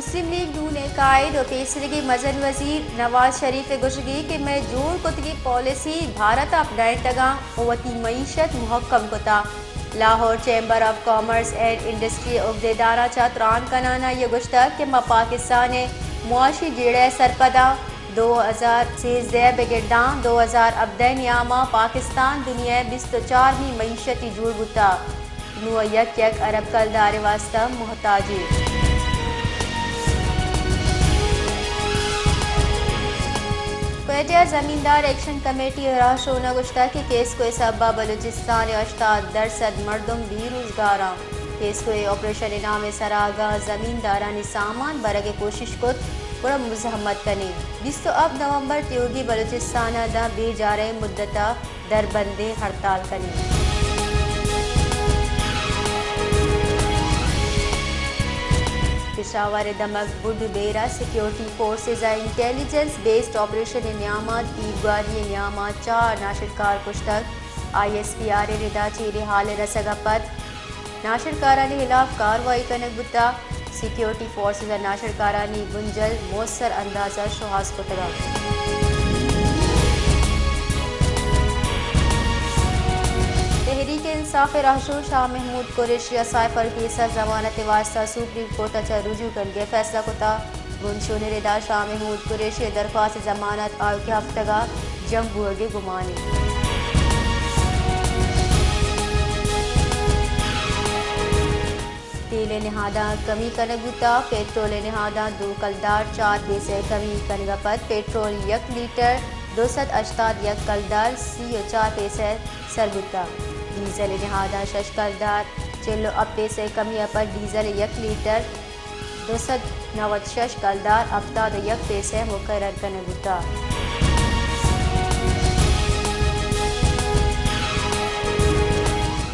مسلم لیگ نون ء قائد و پیسریگیں مزن وزیر نواز شریف ء گوشگی کہ مئے جوڑ کتگیں پالیسی بھارت ء اپنائینتگاں و وتی معیشت مھکم کتا۔ Lahore chamber of commerce and industry ء عہدیداراں چہ تران کنان ء آئی ء گوشتگ کہ ما پاکستان ء معاشی جیڑہ ء سرپداں۔ دو ہزار سیزدہ ء بگر داں دو ہزار ہبدہ ء نیام ء پاکستان دنیا ء بیست ء چارمی معیشتی جوڑ بوتگ۔ نوں یک یک ارب کلدار ء واستہ محتاج ایں۔ کوئٹہ ء زمیندار ایکشن کمیٹی ء راہشون ء گوشتگ کہ کیسکو ء سبب ء بلوچستان ء ہشتاد درسد مردم بے روزگار انت۔ کیسکو ء آپریشن ء نام ء سرا اگاں زمیندارانی سامان برگ ء کوشش کت، گڑا مزاحمت کنیں۔ بیست ء ہپت نومبر تیوگیں بلوچستان ء داں بے جارئیں مدت ء دربندیں ہڑتال کنیں۔ پشاور ء دمگ بڈ بیرہ سیکیورٹی فورسز ء انٹیلیجنس بیسڈ آپریشن ء نیام ء تیرگواری ء نیام ء چار ناشرکار کشتگ۔ آئی ایس پی آر ء ردا چیریں ہال ء رسگ ء پد ناشرکارانی ہلاف کاروائی کنگ بوتگ۔ سیکیورٹی فورسز ء ناشرکارانی بنجل موثر انداز ء شوہاز کتگ۔ تحریک انصاف ء راہشون شاہ محمود قریشی ء سائفر کیس ء ضمانت ء واستہ سپریم کورٹ ء چہ رجوع کنگ ء فیصلہ کتگ۔ بنشون ء ردا شاہ محمود قریشی ء درخواست ضمانت آیوکیں ہفتگ ء جم بوہگ ء گمان انت۔ تیل ء نہاداں کمی کنگ بوتگ۔ پیٹرول ء نہاداں دو کلدار چار پیسہ کمی کنگ ء پد پیٹرول یک لیٹر دو سد ہشتاد یک کلدار سی ء چار پیسہ سر بوتگ۔ ڈیزل ء نہاداں شش کلدار چل ء ہپت پیسہ کمی ء پد ڈیزل ء یک لیٹر دو سد نود شش کلدار ہپتاد و یک پیسہ مقرر کنگ بوتگ۔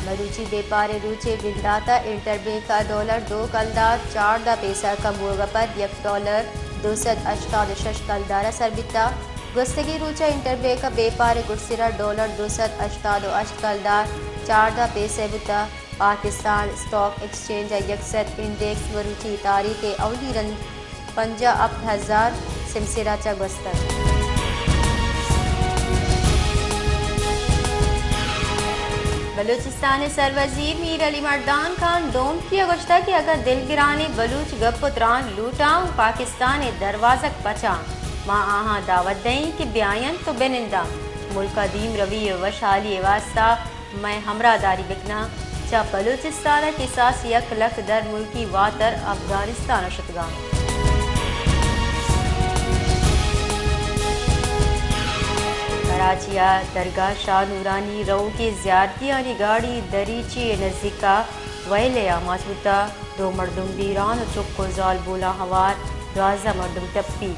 مروچی بیپار ء روچ ء بندات ء انٹر بینک ء ڈالر دو کلدار چاردہ پیسہ کم بوگ ء پد یک ڈالر دو سد ہشتاد و شش کلدار ء سر بیتگ۔ گوستگیں روچ ء انٹر بینک ء بیپار ء گڈسر ء ڈالر دو سد ہشتاد و ہشت کلدار چاردہ پیسہ بوتگ۔ پاکستان اسٹاک ایکسچینج ء یک سد انڈیکس مروچی تاریخ ء اولی رند پنجاہ ہپت ہزار سمسرا چہ گوستگ۔ بلوچستان ء سروزیر میر علی مردان خان دومکی ء گوشتگ کہ اگاں دلگرانیں بلوچ گپ ء تران لوٹاں، پاکستان ء دروازگ پچاں، ما آہاں دعوت دئیں کہ بیاینت ء بننداں، ملک ء دیمروی ء وشحالی ء واستہ مئے ہمراہداری بکناں۔ چہ بلوچستان ء کساس یک لکھ در ملکی واتر افغانستان ء شتگاں۔ کراچی ء درگاہ شاہ نورانی روکیں زیارتیانی گاڑی دریچے ء نزیک ء ویل ء آماچ بوتگ۔ دو مردم بیران ء چک ء زالبولاں ہوار دوازدہ مردم ٹپی،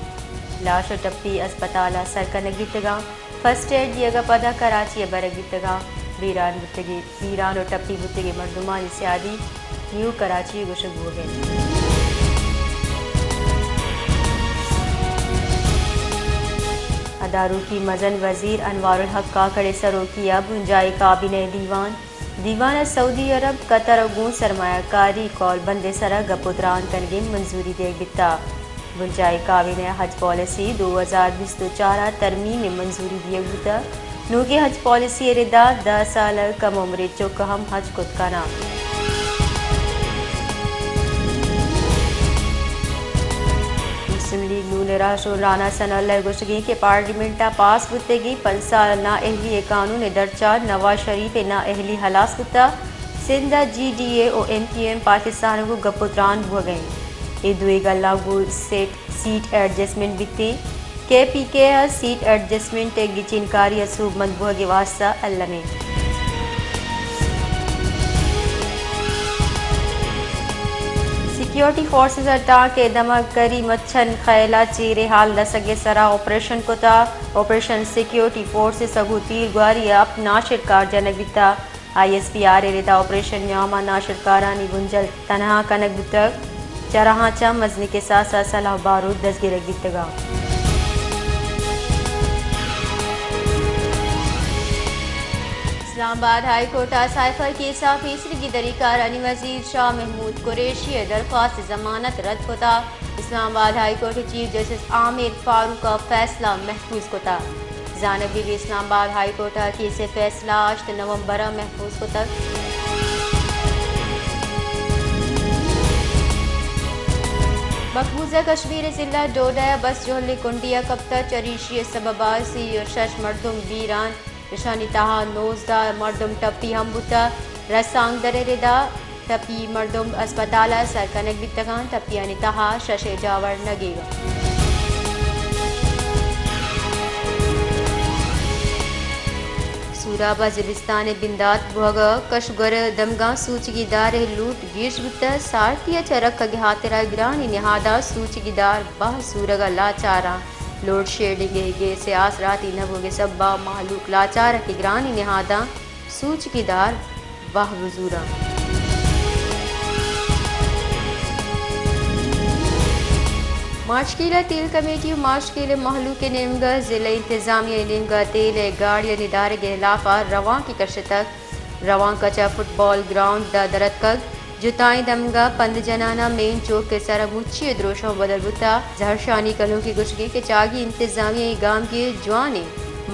لاش ء ٹپی اسپتال ء سر کنگ بیتگاں۔ فرسٹ ایڈ دیگ ء پدا کراچی ء برگ بیتگاں۔ بیران بوتگی، بیران و ٹپی بوتگی مردمانی سیادی نیو کراچی گوشگ بوگ ء انت۔ اداروکی مزن وزیر انوار الحق کاکڑ ء سروکی ء بنجاہی کابینہ ء دیوان۔ دیوان ء سعودی عرب، قطر ء گوں سرمایہ کاری کول بند ء سرا گپ و تران کنگ ء منظوری دیگ بیتگ۔ بنجاہی کابینہ ء حج پالیسی دو ہزار بیست و چار ء ترمیم ء منظوری دیگ بوتگ۔ نوکیں حج پالیسی ء ردا دہ سال ء کم عمریں چک ہم حج کت کناں۔ مسلم لیگ نون ء راہشون رانا ثناء اللہ ء گوشگی کہ پارلیمنٹ ء پاس بوتگی پنچ سال نااہلی ء قانون ء درچار نواز شریف ء نااہلی ہلاس بوتگ۔ سندھ ء جی ڈی اے و ایم کیو ایم پاکستان ء گوں گپ و تران بوگ ء انت۔ اے دوئیں گلاں گوں سیٹ، سیٹ ایڈجسٹمنٹ بیتیں۔ کے پی کے ء سیٹ ایڈجسٹمنٹ ء گچین کاری ء سوبمند بوگ ء واستہ الم انت۔ سیکیورٹی فورسز ء ٹانک ء دمگ کری مچھن خیل ء چیریں ہال رسگ ء سرا آپریشن کتگ۔ آپریشن سیکیورٹی فورسز ء گوں تیرگواری ء ہپت ناشرکار جنگ بیتگ۔ آئی ایس پی آر ء ردا آپریشن نیام ء ناشرکارانی بنجل تنہا کنگ بوتگ۔ چرآہاں چہ مزنیں کساس ء سلاہ بارود دزگیرگ بیتگ۔ اسلام آباد ہائی کورٹ ءَ سائفر کیس ءَ پیسریگیں دریکارانی وزیر شاہ محمود قریشی ءِ درخواست ضمانت رد کتگ۔ اسلام آباد ہائی کورٹ ءِ چیف جسٹس عامر فاروق ءَ فیصلہ محفوظ کتگ۔ زانگ بیت اسلام آباد ہائی کورٹ ءَ کیس ءِ فیصلہ ہشت نومبر ءَ محفوظ کتگ۔ مقبوضہ کشمیر ءِ ضلع ڈوڈہ ءَ بس جہلیں کنڈے ءَ کپتگ، چریشی ءِ سبب ءَ سی ءُ شش مردم بیران، ایشانی تہا نوزدہ مردم ٹپی ہم بوتگ۔ رسانکدر ءِ ردا ٹپی مردم اسپتال ءَ سر کنگ بیتگ انت، ٹپیانی تہا شش ءِ جاور نگیگ انت۔ سوراب ءَ زمستان ءِ بندات بوہگ ءَ کش ءُ گور ءِ دمگاں سوچگی دار ءِ لوٹ گیش بوتگ۔ سارتی ءَ چہ رکگ ءِ ہاترا گرانیں نہاداں سوچگی دار بہا زورگ ءَ لاچار انت۔ لوڈ شیڈنگ ءِ گیس ءِ آسراتی نہ بوگ ءِ سبب ءَ مہلوک لاچار انت کہ گرانیں نہاداں سوچگی دار بہا بزوراں۔ ماشکیل ءِ تیل کمیٹی ءُ ماشکیل ءِ مہلوک ءِ نیمگ ءَ ضلع انتظامیہ ءِ نیمگ ءَ تیل ءِ گاڑیانی دارگ ءِ ہلاپ ءَ روانکے کشتگ۔ روانک ءَ چہ فٹبال گراؤنڈ ءَ در اتکگ۔ جتائیں دمگ ءَ پند جنان ءَ مین چوک ءِ سر ءَ مچی ءِ دروشم بدل بوتگ۔ زہرشانی کنوکیں گوشگ انت کہ چاگی انتظامیہ ءِ گامگیج جوانیں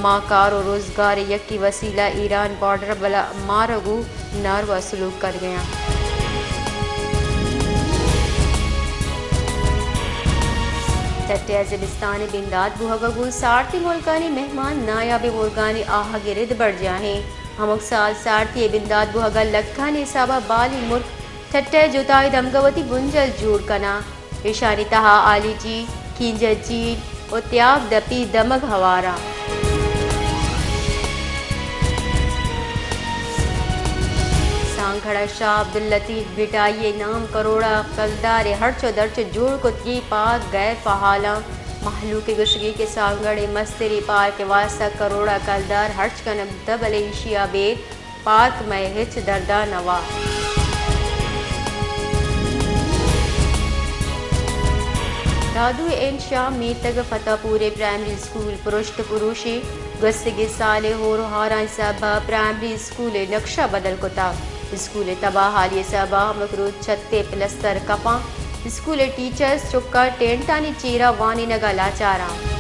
ماں کار ءُ روزگار ءِ یکیں وسیلہ ایران بارڈر ءَ بلا مارگ ءُ ناروا سلوک کنگ ءَ انت۔ ٹھٹہ ءَ زمستان ءِ بندات بوہگ ءَ گوں سارتی ملکانی مہمان نایابیں مرگانی آہگ ءِ رد برجاہ انت۔ ہمک سال سارتی ءِ بندات بوہگ ءَ لکھانی حساب ءَ بالی ملک ٹھٹہ ءِ جتائیں دمگ ءَ وتی بنجل جوڑ کناں۔ ایشانی تہا آلیجی، کینجہ جیل ءُ تیاب دپی دمگ ہوار انت۔ سانگھڑ ءَ شاہ عبداللطیف بھٹائی ءِ نام کروڑ ءَ کلدار ءِ ہرچ ءُ درچ ءَ جوڑ کتگیں پارک غیر فعال انت۔ مہلوک ءِ گوشگ انت کہ سانگھڑ ءِ مستریں پارک ءِ واستہ کروڑ ءَ کلدار ہرچ کنگ بوتگ، بلے ایشی ءَ ابید پارک مئے ہچ درد ءَ نہ وارت۔ دادو این شاہ میتگ ءِ فتح پور ءِ پرائمری اسکول پرشت پروشیں۔ گوستگیں سال ءِ ہور ءُ ہارانی سبب ءَ پرائمری اسکول ءِ نقشہ بدل کتگ۔ اسکول ءِ تباہ حالی ءِ سبب ءَ ہمک روچ چھت ءِ پلستر کپاں۔ اسکول ءِ ٹیچرز چکاں ٹینٹانی چیرا وانینگ ءَ لاچار انت۔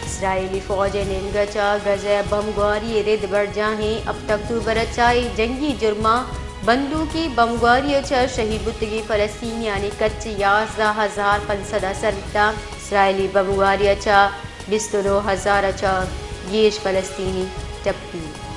اسرائیلی فوج ءِ نیمگ ءَ چہ غزہ ءَ بمبگواری ءِ رد برجاہ انت۔ ہپت اکتوبر ءَ چہ اے جنگی جرماں بندوکی بمبگواری ءَ چہ شہید بوتگیں فلسطینیانی کچ یازدہ ہزار پنچ سد ءَ سر بیتگ۔ اسرائیلی بمبگواری ءَ چہ بیست ءُ نو ہزار ءَ چہ گیش فلسطینی ٹپی۔